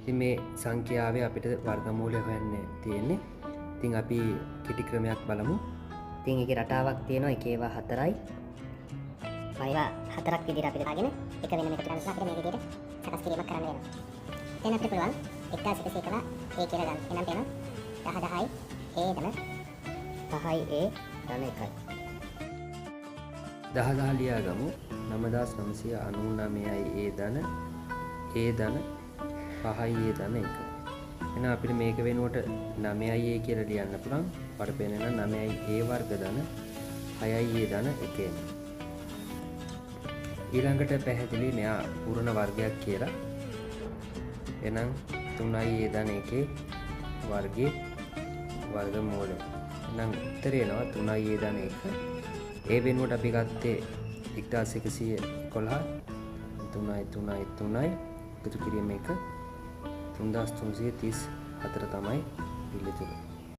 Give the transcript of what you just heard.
ඉතින් මේ සංඛ්‍යාවේ අපිට වර්ගමූලය හොයන්න තියෙන්නේ. ඉතින් අපි කෙටි ක්‍රමයක් බලමු. ඉතින් ඒකේ රටාවක් තියෙනවා. එක ඒවා 4යි. ඒවා 4ක් විදිහට අපිට දාගෙන එක වෙනම එකතු කරලා අපිට මේ විදිහට සකස් කිරීමක් කරන්න වෙනවා. දැන් අපිට පුළුවන් 1111 A කියලා ගන්න. එහෙනම් පේනවා 10 10යි A ධන 5යි A ධන 1යි. 10 10 ලියාගමු. 9999යි A ධන A ධන 5යි A ධන 1. එහෙනම් අපිට මේක වෙනුවට 9යි A කියලා ලියන්න පුළුවන්. අපට පේනවා 9යි A වර්ග ධන 6යි A ධන 1 එනවා. ඊළඟට පැහැදිලි මෙයා පූර්ණ වර්ගයක් කියලා. එහෙනම් 3යි A ධන 1 වර්ගයේ වර්ගමූලය. එහෙනම් උත්තරේ එනවා 3යි A ධන 1. ඒ වෙනුවට අපි ගත්තේ 1111 3යි 3යි 3යි එකතු කිරීම 1 3334 තමයි පිළිතුර.